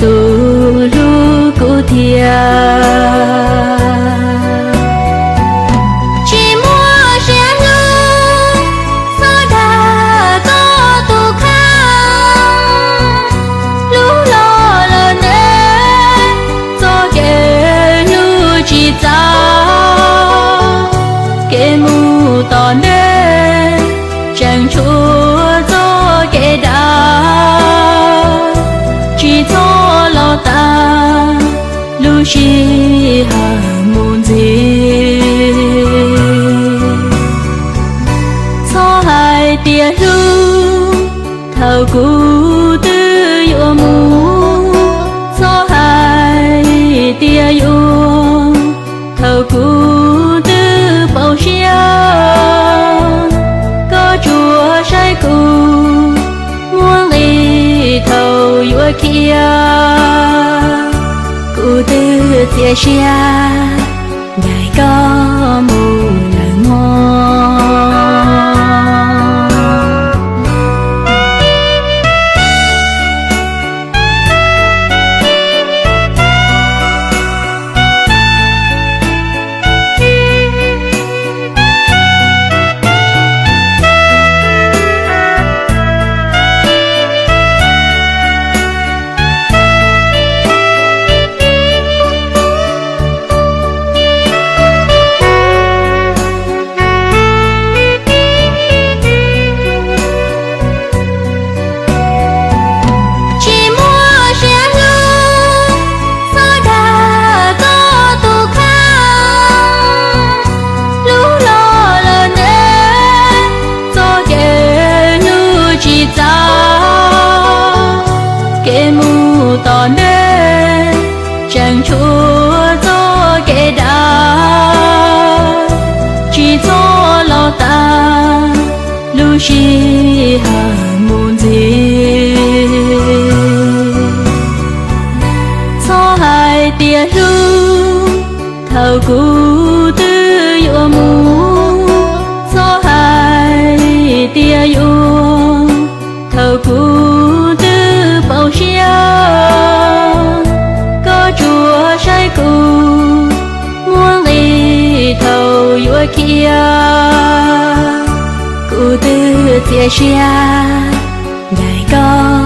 tus hlub kuv thiab. Tsis muaj siab hlub txhob dag koj tus kheej, hlub los lawm ntev, txoj kev hlub tsis txaus, kev mus tom ntej tseem tshuav txoj kev dawb, tsis txhob los tas lub sij hawm mus ntxiv. Txhob hais tias hlub thaum kuv twb yuav mus, txhob hais tias yuav thaum kuv twb poob siab. Koj tsuas saib kuv muaj nqis thaum yuav khiav, kuv twb txias siab ncaim koj mus lawm mog. Tsis muaj siab hlub txhob dag koj tus kheej, hlub los lawm ntev, txoj kev hlub tsis txaus, kev mus tom ntej tseem tshuav txoj kev dawb, tsis txhob los tas lub sij hawm mus ntxiv. Txhob hais tias hlub thaum kuv twb yuav mus, txhob hais tias yuav thaum kuv twb poob siab. Koj tsuas saib kuv muaj nqis thaum yuav khiav, kuv twb txias siab ncaim koj